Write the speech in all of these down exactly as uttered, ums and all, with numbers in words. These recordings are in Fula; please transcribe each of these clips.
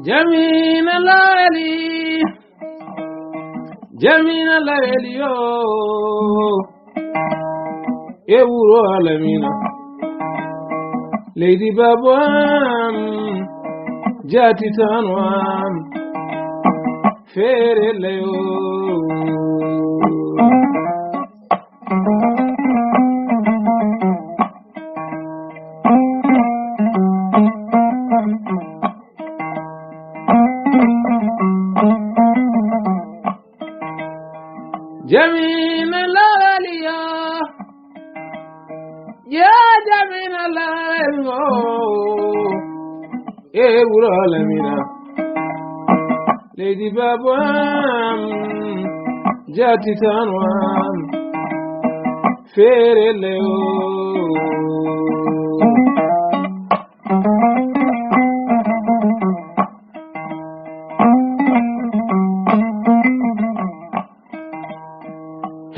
Jamina laweli, jamina laweli yo, e wuro alamina. Leydi babo am, jaati tano am, feere leyo. Jamina lawaliya, ya jamina lawalmo, e wuro alamina. Leydi babo am, jaati tano am, feere leyo.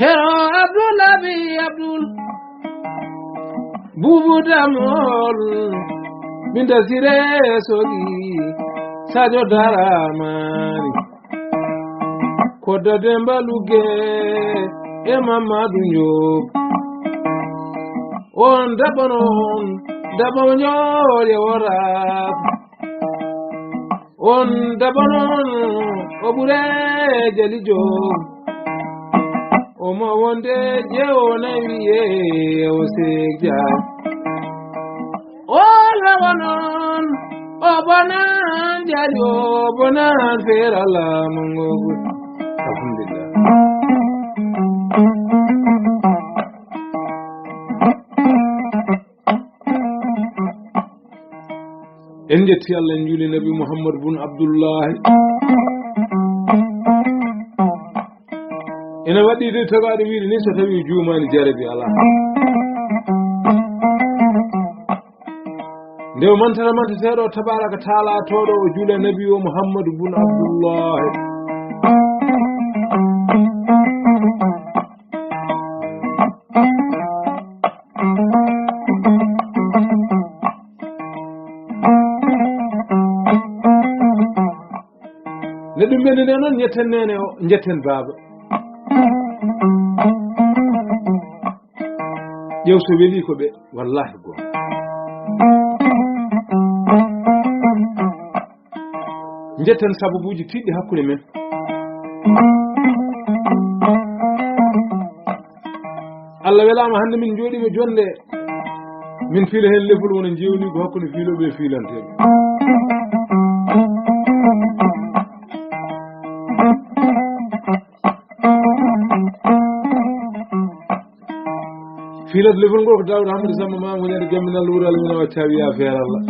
Hero Abdul Abi Abdul, Bubu Damol, Binta Sire Sogi, Sadio Daramani, Kodda Demba Luge, e Mamadou Diop. On daɓɓo noon, daɓɓo njool e wora. On daɓɓo noon, o ɓure Jali Joom. Omo wonde jeewo nayi wiye o Seek Jaañ. O lawa noon, o bonan Jali, o bonan feere Alla mo ngoogu. Alhamdulillah. En njetti Allah, en njuuli Nabi Muhammad bun Abdullahi. Ene waɗi de tagaaɗo wiide ni, so tawi juumaani jarabi alaa. Nde o mantata mantateeɗo tabaraka taala tooɗo o juula Nabi o Muhammad bun Abdullahi. Ne ɗum ɓenni nde noon, njetten neene o, njetten baaba. Ƴeew so weli ko ɓe, wallahi goonga. Njetten sababuuji tiiɗɗi hakkunde men. Allah welaama hannde min njooɗiima jonnde, min fiila heen lefol wona njeewniigu hakkunde fiilooɓe e fiilanteeɓe. Fiilata lefol ngol ko Daawda Hamadi Samba Maam woni e Gambinal Wural, mina wacca wiya feere Allah.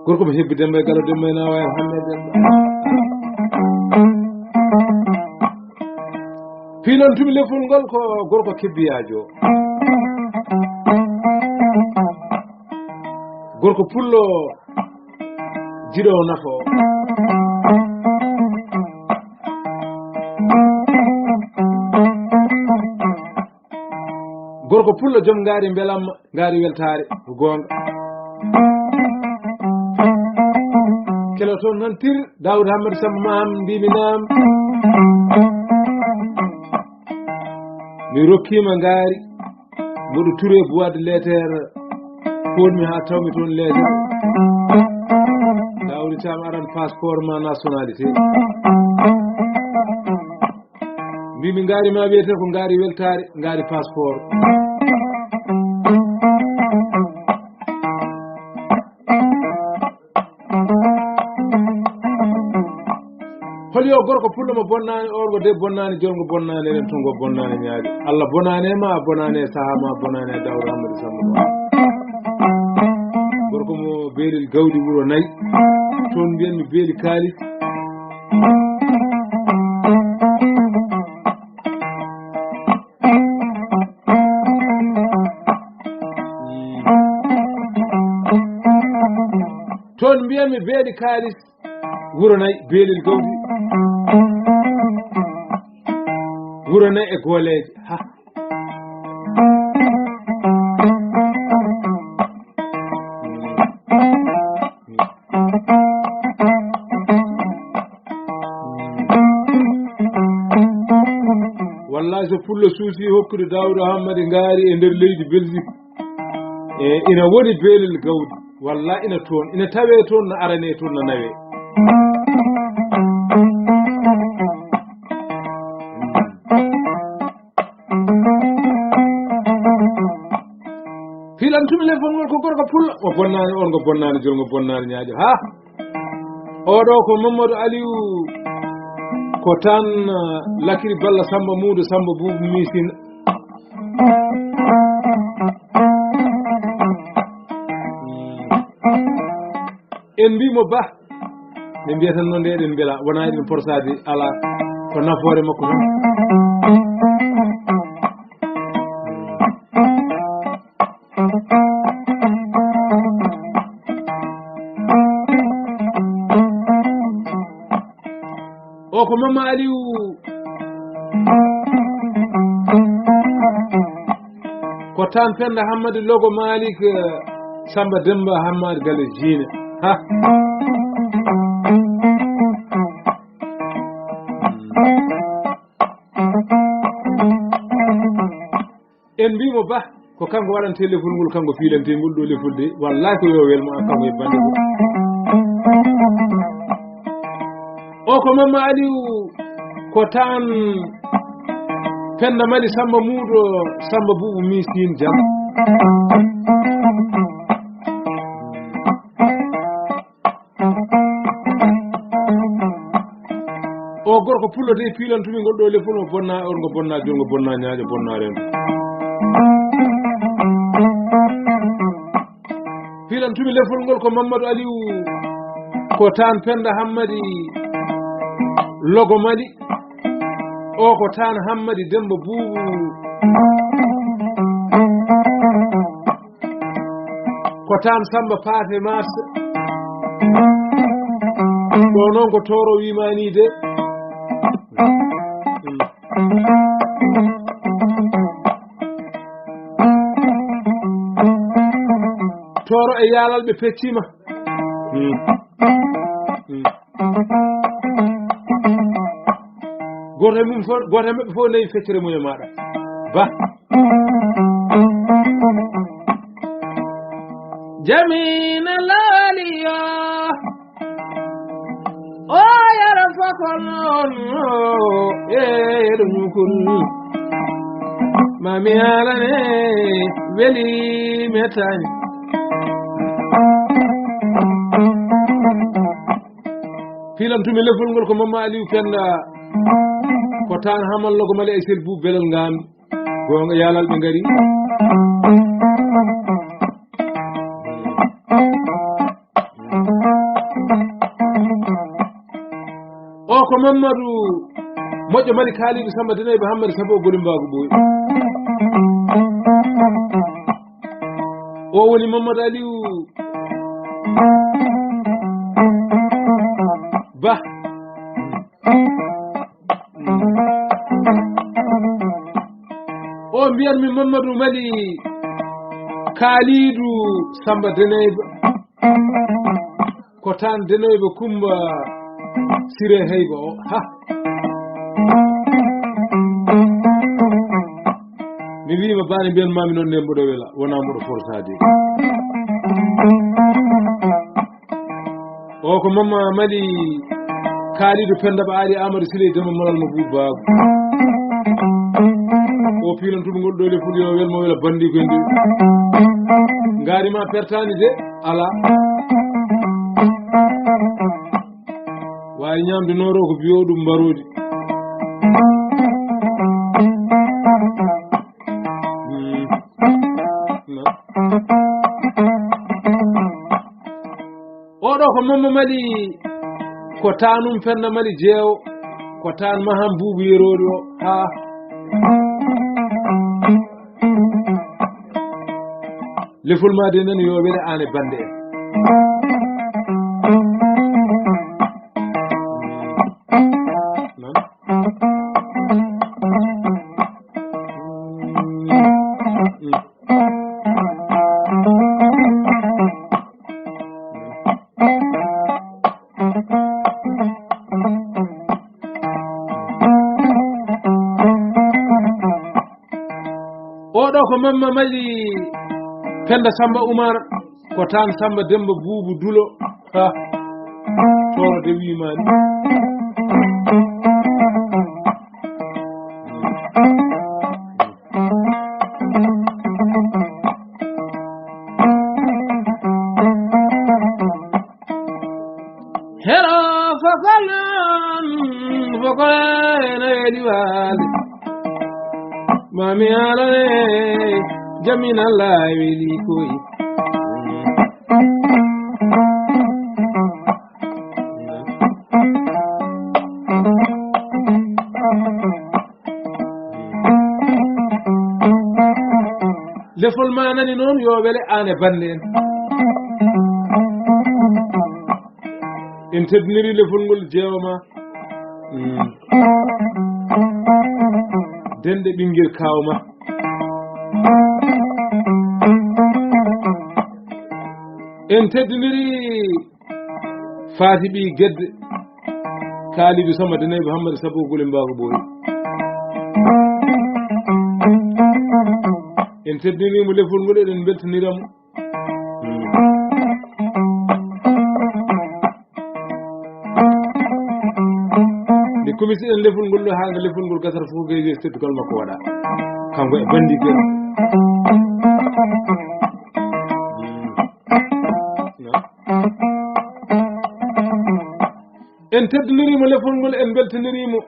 Gorko mo Hebbi Demba e Galo Demba e Nawa e Hamme Demba. Fiilantumi lefol ngol ko gorko Kebbiyaajo. Gorko pullo jiɗo nafo. Gorko pullo joom ngaari mbelamma, ngaari weltaare, ko goonga. Kelo toon noon tir, Daawuda Hammat Samba Maam, mbiimi naam. Mi rokkiima ngaari, mboɗo ture boîte de lettre, foɗmi haa tawmi toon lettre. Daawuda Caam aran passeport ma nationalité. Mbiimi ngaari ma wiyetee ko ngaari weltaare, ngaari passeport. Hol yo gorko pullo mo bonnaani, orgo de bonnaani, jolngo bonnaani, enen to ngo bonnaani ñaaƴo. Allah bonaani e ma, a bonaani e sahaa ma, a bonaani e Daawda Hammadi Sammba Ba. Gorko mo beelel gawdi wuro nayi, toon mbiyanmi beeli kaalis. Toon mbiyanmi beeli kaalis, wuro nayi, beelel gawdi, wuro nayi e gooleeje. Ha. Wallahi, so pullo suusi hokkude Daawuda Hammadi ngaari e nder leydi Belgique, e ina woni beelel gawdi. Wallahi, ina toon, ina tawee toon, no aranee toon, no nawee. Filantumi lefol ngol ko gorko pullo, o bonnaani on, ngo bonnaani jol, ngo bonnaani ñaaƴo. Ha! Oɗo ko Mamadou Aliou, ko tan, uh, Lakiri Balla Samba Muudo Samba Buubu Misin. En mbii mo Bah, ɓe mbiyata noon nde eɗen mbela, wona eɗen porsaade, alaa, ko nafoore makko tan. O ko Mama Aliou, ko tan Penda Hammadi Logo Malik, Samba Demba Hammadi Gale Jiine. Ha. En mbii mo Bah, ko kanko waɗantee lefol ngol, kanko fiilantee ngol ɗo lefol de. Wallahi ko yo wel mo an kanko e bande goo. O ko Mamma Aliou, ko tan Penda Mali Samba Muudo, Samba Buubu Misin Jam. O gorko pullo de, piilantumi ngol ɗo lefol, mo bonna, on ngo bonna, jol ngo bonna, ñaaƴo bonna, rendo. Piilantumi lefol ngol ko Mamadou Aliou, ko tan Penda Hammadi Logo Mali. O ko tan Hammadi Demba Buubu. Ko tan Samba Paate Marse. Ɗo noon ko Tooro wiimaani de. Tooro e Yaalal ɓe pecciima. Gooto e mum fof, gooto e maɓɓe fof nayi feccere mum e maaɗa. Ba. Jamina laali yo. O yara fakol on, o, e, ɗum kun. Mami alane, weli metani. Piilantumi lefol ngol ko Mamma Aliou Penda, ko tan Hamal Logo Mali e Sel Buubu Belel Ngambi. Goonga, Yaalal ɓe ngari. O ko Mamadou Moƴƴo Mali Kaalidu Samba Denayba Hammadi Sabo Golimbaagu Ɓooyi. O woni Mamadou Aliou Bah. O mbiyanmi Mamadou Mali Kaalidu Samba Denayba. Ko tan Denayba Kumba Sire Heyba o. Ha. Mi wiima bani mbiyan mami noon ne mboɗo wela, wona mboɗo forsaade. O ko Mamma Mali Kaalidu Penda Ba Ali Amadou Sile Dema Malal mo Buubu Baabu. O piilan tuɗngol ɗo lefol yo wel mo wela bandi ko ndi. Ngaari ma pertaani de, ala. Waawi ñaamde nooro ko biyo ɗum mbaroodi. Mm. No. Oɗo ko Mamma Mali, ko taanum Penda Mali jeewo, ko taan Maham Buubu Yeroori o. Ha. Lefol ma de nani yo wele aan e bande en. Non. Oɗo ko Mamma Mali Penda Samba Umar, ko taan Samba Demba Buubu Dulo. Ha. Toro de wiimaani. Hero fokolan fokolan ene diwali. Mami alane jamina la wili koyi. Lefol ma nani noon yo wele aan e bande en. En teddiniri lefol ngol jeewama. Mm. Dende ɓinngel kawma. En teddiniri Faati ɓii Gedde, Kaalidu Sama Denayba Hammadi Sabo Gule Mbaago Ɓooyi. En teddinirimo lefol ngol, eɗen mbeltaniramo. Nde komisi en lefol ngol ɗo, haa nga lefol ngol gasata fof, gay gay teddungal makko waɗa. Kanko e bandi gel. En teddiniriimo lefol ngol, en mbeltiniriimo.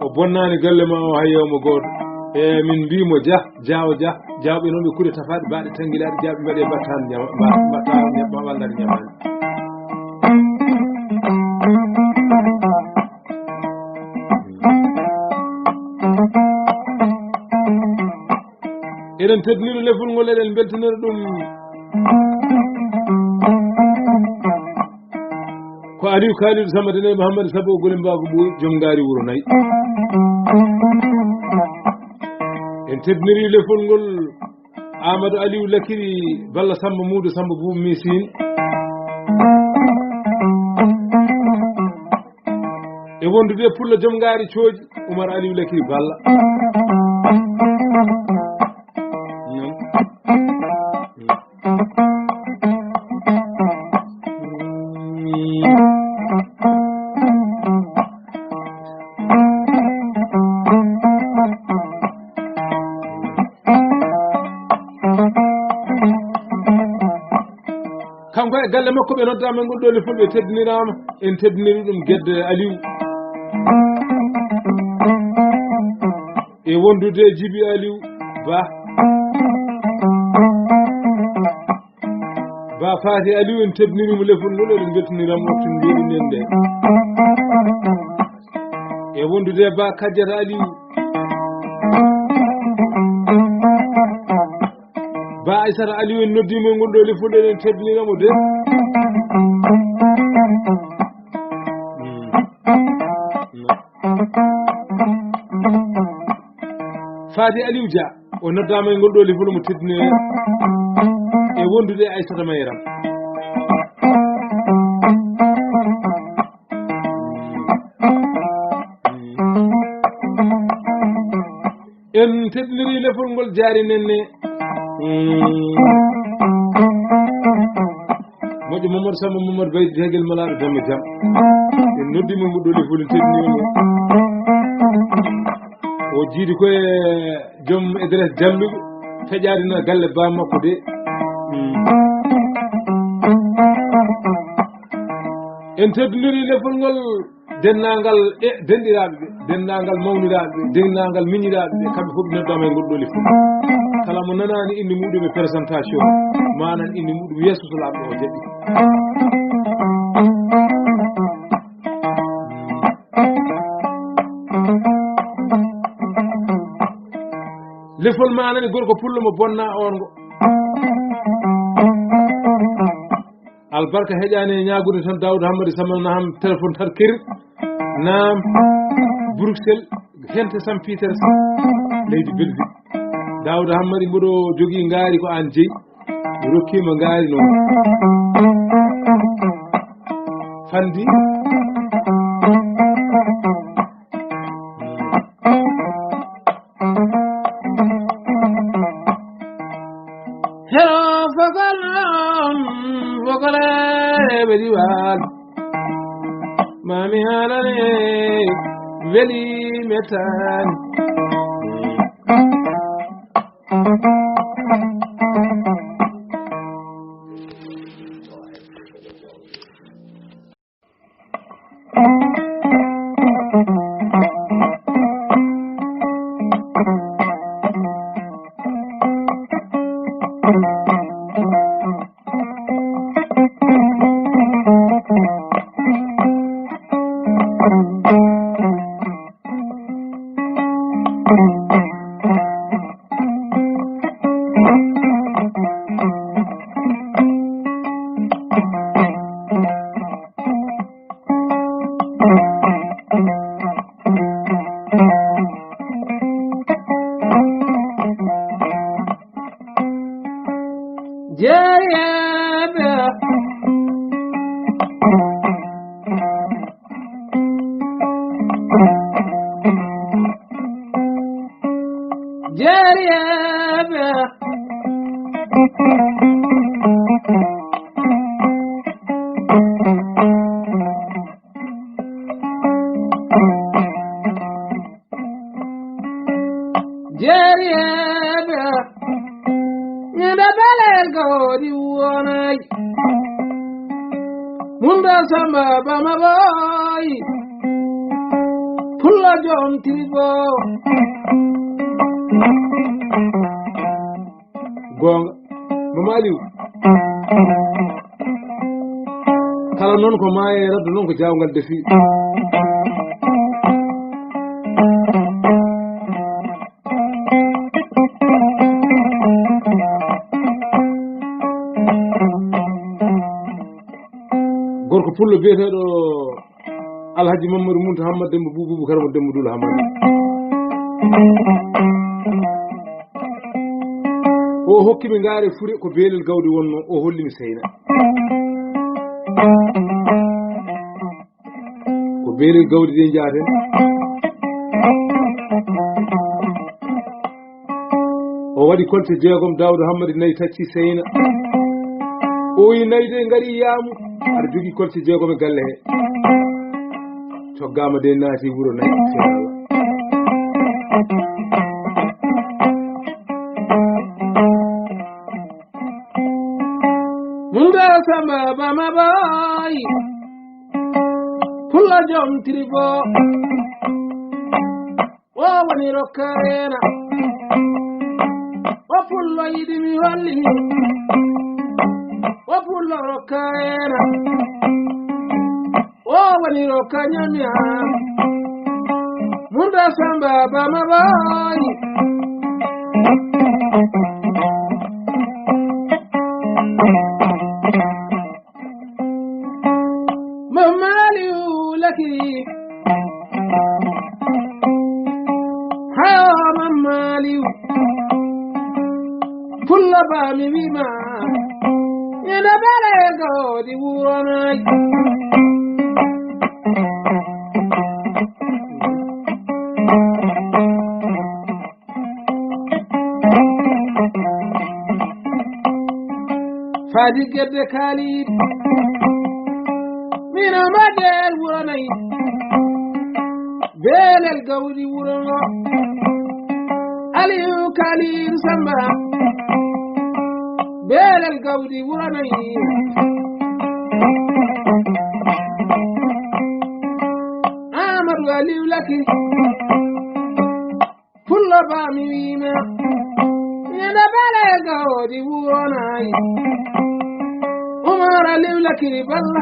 O bonnaani galle ma o hay yawma gooto. E min mbiimo Jah, Jaawo Jah, Jaawɓe noon ɓe kuɗe tafaaɗe, baaɗe tanngilaaɗe, Jaawɓe mbaɗe mbattaani ñama-, mba-, mbattaani ñama-, mbaɗaani ñamaani. Eɗen teddinira lefol ngol, eɗen mbeltinira ɗum. Ko Aliou Kalidou Samba Dene Mouhamadou Sabo Gole Mbago Ɓooyi, joom ngaari wuro nayi. En teddiniri lefol ngol Amadou Aliou Lakiri Balla Samba Muudo Samba Buubu Misin. E wondude e Pullo joom ngaari cooji, Oumar Aliou Lakiri Balla. Kanko e galle makko ɓe noddaama e ngol ɗoo lefol, ɓe teddiniraama, en teddiniri ɗum Gedde Aliou. E wondude e Jibi Aliou Ba. Ba Faati Aliou, en teddiniri mo lefol ngol, eɗen mbeltinira mo, to mbiɗen en nde. E wondude e Ba Kadiata Aliou. Ba Aissata Aliou, en noddiima e ngol ɗoo lefol, eɗen teddinira mo de. Mm. Faati Aliou Dia, o noddaama e ngol ɗoo lefol, mo teddinee e wondude e Aissata Mayram. En teddiniri lefol ngol jaari nenne. Mm. Moƴƴo Mamadou Samba Mamadou Baydi Degel Malaaɗo Damma Jam. En noddi mo, mo ɗo lefol, en teddiniri mo. O jiidi ko e joom Idriss Jalluɓe, feƴaade no galle baa makko de. Mm. En teddindirii lefol ngol denndaangal e denndiraaɓe ɓe, denndaangal mawniraaɓe ɓe, denndaangal miñiraaɓe ɓe, kamɓe fof ɓe noddaama e ngol ɗoo lefol. Kala mo nanaani innde muɗum e présentation, ma nan innde muɗum yeeso so laaɓɗo o jaɓi. Lefol ma nani gorko pullo mo bonna on ngo. Albarka heƴaani e ñaagude tan Daawuda Hammadi Samal na ham téléphone tan keri. Naam Bruxelles, hente Saint Peters, leydi Belgique. Daawuda Hammadi mboɗo jogii ngaari ko aan jeyi. Mi rokkiima ngaari noon. Fandi. Hero fokol noon, fokole ɓe diwaan. Mami haalane weli mettaani. Jeeyeɓe. Jeeyeɓe. Jeeyeɓe, ñande belel gawdi wonay. Munda Samba Bama boy. Pullo joom tribo. Goonga. Mama Aliou. Kala noon ko maaye radda noon ko jaawngal defi. Gorko pullo biyeteeɗo Alhaji Mamadou Munta Hammad Demba Bububu Karamo Demba Dula Hammad. O hokki mi ngaare fure ko beelel gawdi wonno, o holli mi seyna. Ko beelel gawdi de njaaten. O waɗi kolte jeegom, Daawda Hammadi nayi tacci seyna. O yi nayi de ngari yaamu, aɗa jogii kolte jeegom e galle he. Coggaama de naati wuro nayi. Munda Samba Bama boy. Pullo joom tribo. O woni rokkareena. O pullo yiɗi mi holli. O pullo rokkareena. O woni rokka ñamya. Munda Samba Bama boy. Mamaliu laki. Hayo Mamaliu. Pullo ba mi wima. Ina bele godi wuronai. Fadi gedde kaalid. Mino mbaɗel wuro nayi. Beelel gawdi wuro ngo. Aliou Kalir Samba, Belel Gawdi wuro nayi. Amadou Aliou Laki, Pullo Ba mi wiima, ñande Belel Gawdi wuro nayi. Umar Aliou Laki Balla,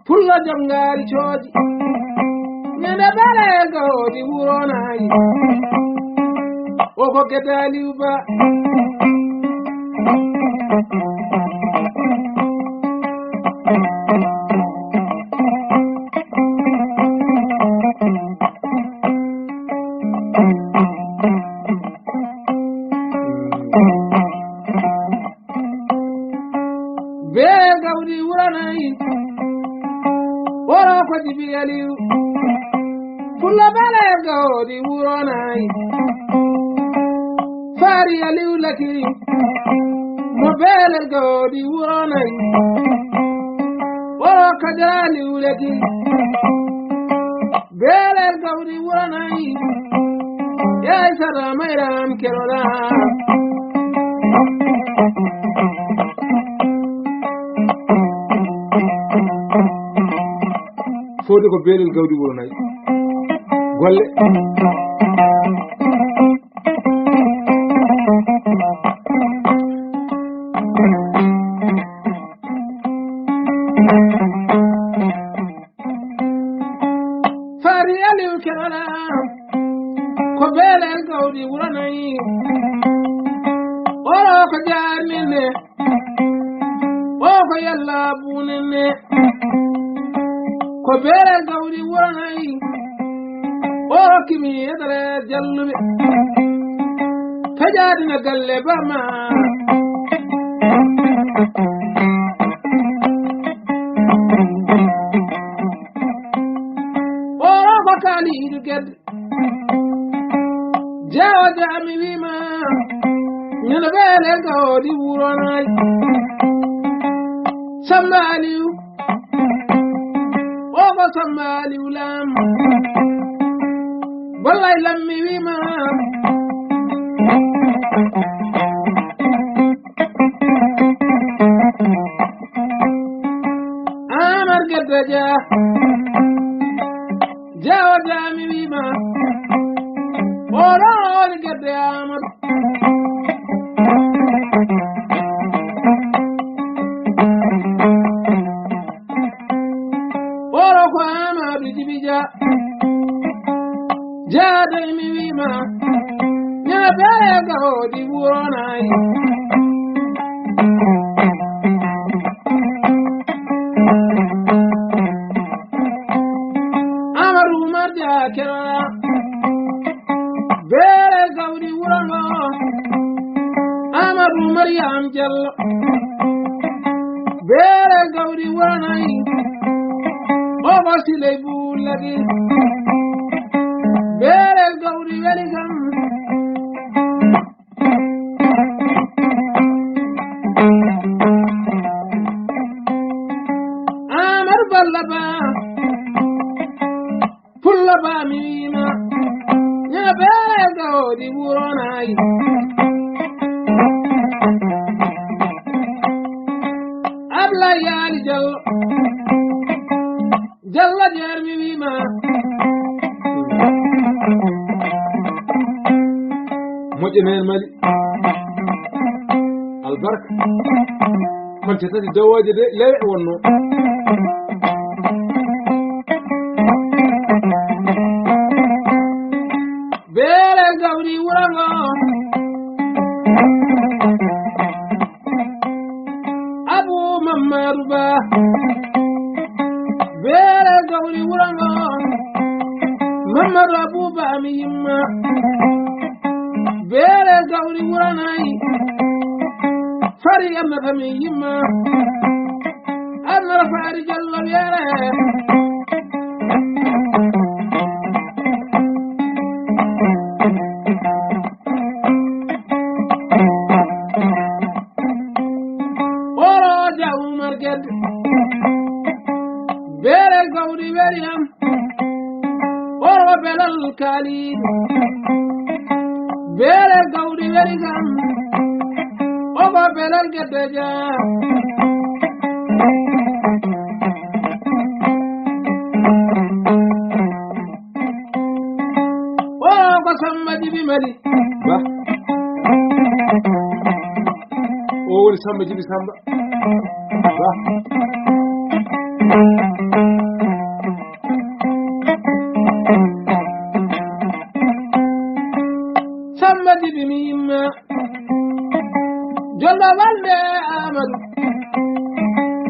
Pullo Jom Ngaari Cooji, ñande Belel Gawdi wuro nayi. O ko Gedde Aliou Ba. Belel Gawdi wuro nayi. Wuro ko Jibi Aliou. Pullo Belel Gawdi wuro nayi. Fari Aliou Laki, mo Belel Gawdi wuro nayi. Wuro ko Jara Aliou Laki. Belel Gawdi wuro nayi. Yaay Sara Mayram Kerola. Fodde ko Belel Gawdi wuro nayi. Golle. Fari Aliou Kerola, ko Belel Gawdi wuro nayi. Wuro ko Jaarnene, o ko Yalla Bunene. Ko Belel Gawdi wuro nayi. Wuro Kimi Edere Jalluɓe. Kajaadina galle bama. Wuro ko Kalidu Gedde. Jawo jami wima, ñande Belel Gawdi wuro nayi. Samba Aliou, o ko Samba Aliou Lam. Wallay Lam mi wima. Amar Gedde Dia. Jawo jami wima. Oɗo woni Gedde Amadou. Oɗo ko Amadou Djibi Dia. Jaade mi wima. Ñande Belel Gawdi wuro nayi. Amadou Oumar Dia Kerola. Belel Gawdi wuro ngo. Amadou Mariam Diallo. Belel Gawdi wuro nayi. O ko Siley Bou Laki. Belel Gawdi weli kam. Amadou Balla Ba. Pullo Ba mi wima. Ñande Belel Gawdi wuro nayi. Ablaye Ali Diallo. Diallo Diar mi wima. Moƴƴo neen Mali. Albarka. Kolte tati dowooje de lewe wonno. Belel Gawdi wuro ngo. Abou Mamadou Ba. Belel Gawdi wuro ngo. Mamadou Abou Ba mi yimma. Belel Gawdi wuro nayi. Fari Aminata mi yimma. Aminata Fari Diallo Yere. Oɗo Dia Oumar Gedde. Belel Gawdi weli am. Oɗo Belel Kaali. Beelel gawdi weli kam. O ko beelel gedde jaa. O ko Samba Jibi Mali. Ba. O woni Samba Jibi Samba. Ba. Samba Jibi mi yimma. Jollo wande Amadou.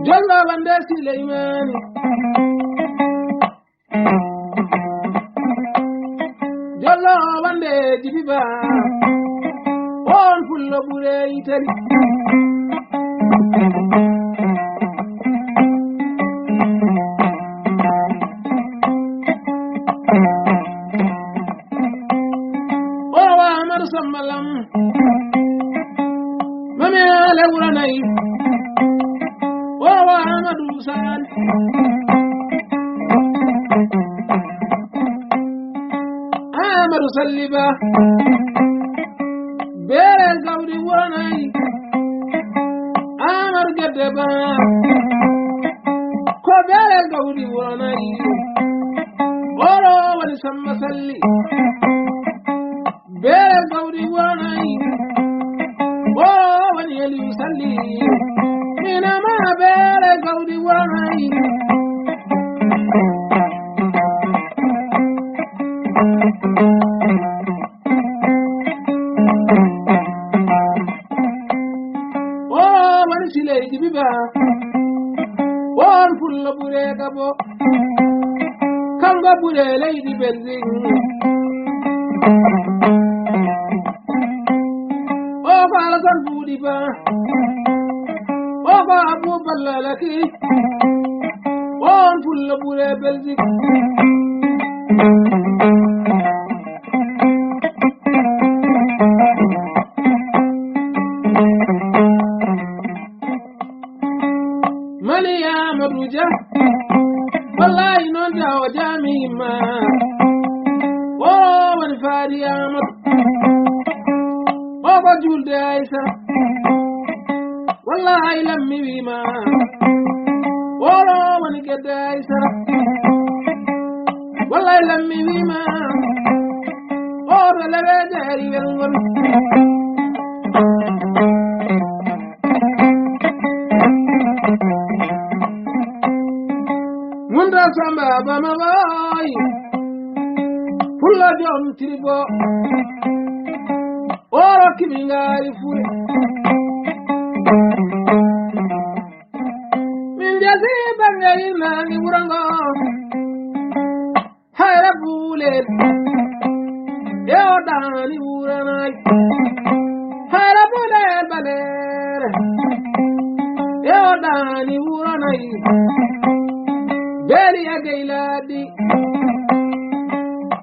Jollo wande Sileymani. Jollo wande Jibi Ba. On pullo ɓure Itali. O wa Amadou Sambalam. Mame ale wuranai. O wa Amadou Sal. Amadou Saliba. Beelel gawdi wuranai. Amadou Gedde Ba. Ko beelel gawdi wuranai. Oro woni Samba Salli. Beelel gawdi wuranai. Oro woni Aliou Salli. Mina ma beelel gawdi wuranai. O woni Siley Jibi Ba. O on pullo ɓure Gabo. Kanko ɓure leydi Belgique. O ko Alasan Buuɗi Ba. O ko Abou Ballalaki. O on pullo ɓure Belgique. Mali Amadou Dia. Wallahi noon Dia o jaami ma. O woni Faari Amadou. O ko julde Aïssa. Wallahi lammi wiima. Oro woni gedde Aïssa. Wallahi lammi wiima. Oro leweje ari welngol. Munda Samba Bama boy. Pullo jom tribo. Oro kimi ngari fure. Min jasi bange yirnani wurango. Hayra bulel. Yo dani wuranai. Hayra bulel baler. Yo dani wuranai. Beli ageiladi.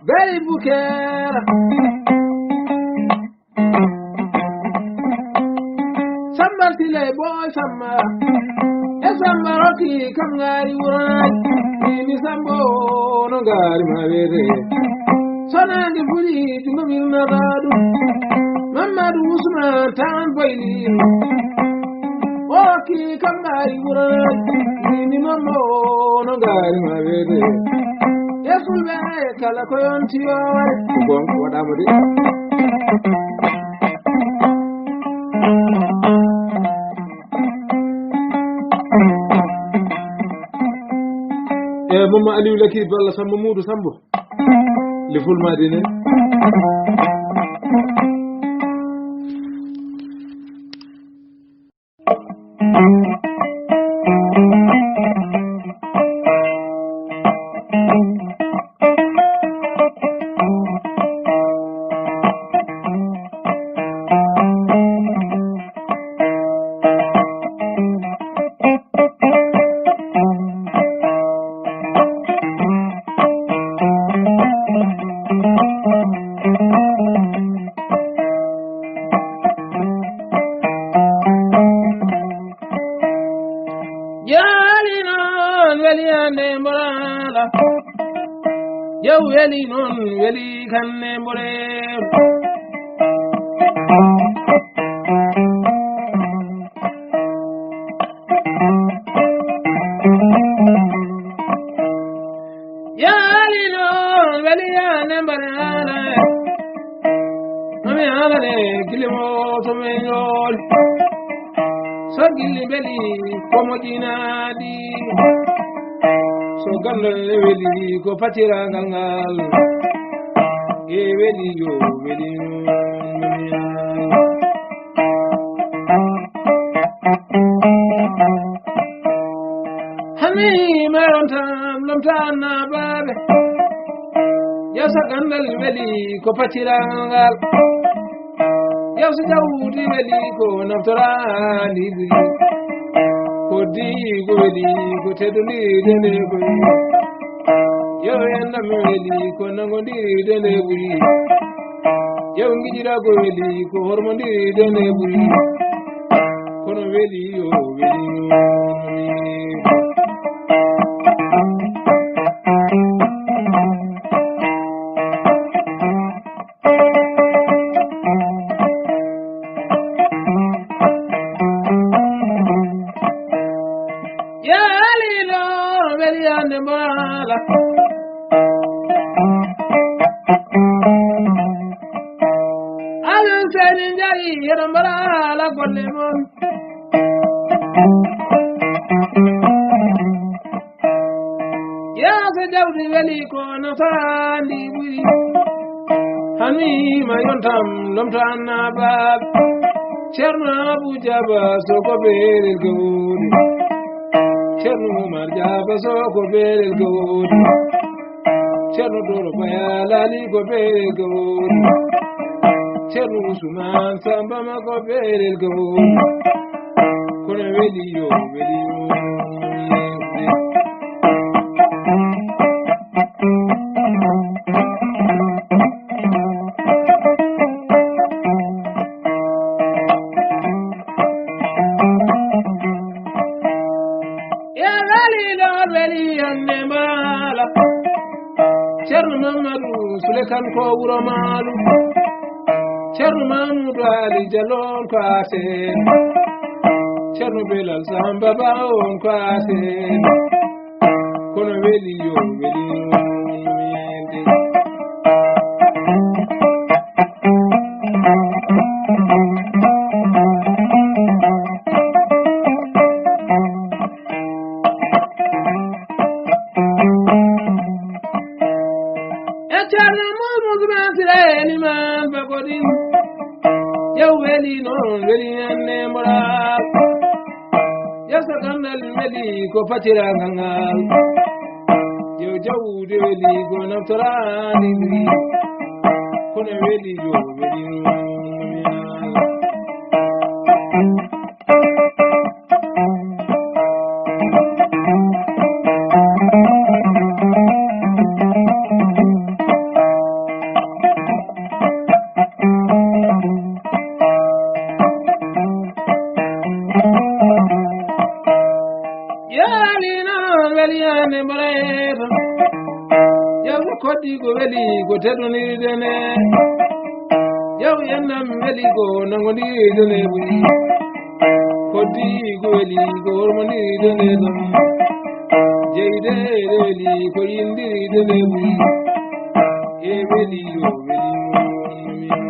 Beli bukera. Samba Sile boy Samba. E Samba Rocky kam ngari wurai. Mimi Sambo no ngari mawere. Sonange fuli jungo milna dadu. Mamadou Ousmane tan boyli. Oki kam ngari wurai. Mimi Mambo no ngari mawere. E fulɓe kala ko yonti yo waɗe. Ko gonga waɗama de. E Mama Aliou Laki Balla Samba Moudou Sambo. Le fulmadine. Weli noon, weli kanne mbore. Yaali noon, weli yaane mbare haala. Mami haala de, kilimo to men yooli. So gilli mbeli ko moƴƴinaaɗi. So ganndal ne weli ko paccirangal ngal. E weli yo weli. Hani ma yontam lomtan na baabe. Yasa ganndal weli ko paccirangal ngal. Yaw so jawdi weli ko naftoraandi ɓuri. Ko diigo weli ko teddondirde nde koy. Yaw yandam weli ko nangondirde nde ɓuri. Yaw ngijirago weli ko hormondirde nde ɓuri. Kono weli yo weli. Yaali ɗo weliyande mbaala. Alun seni njari yeɗo mbaɗa ala golle mon. Yaasa jawdi weli ko nafandi ɓuri. Hani ma yontam lomto annabaaɓe. Ceerno Abu Jaba so ko beerel gawri. Ceerno Umar Jaba so ko beerel gawri. Ceerno Doro Bayalali ko beerel gawri. Ceerno Usman Samba ma ko beerel gawri. Kono weli yo, weli yo. E weli ɗon weli yande mbaala. Ceerno Mamadou Sule Kan ko wuro Maalu. Ceerno Mamoudou Ali Diallo on ko Asen. Ceerno Belal Samba Ba on ko Asen. Kono weli yo weli. E Ceerno Mouhamadou Mansour e Eliman Bagodin. Yaw weli noon, weli hannde mboɗa. Yaw so ganndal weli ko paccirangal ngal. Yaw jawdi weli ko naftoraani ndi. Kono weli yo weli noon. Yaali noon weli hannde mboɗa yeeso. Yaw ko koddi ko weli ko teddondirde nde. Yaw yennam weli ko nangondirde nde ɓuri. Koddi ko weli ko hormondirde nde ɗum. Jeyde weli ko yindirde nde ɓuri. E weli yo weli.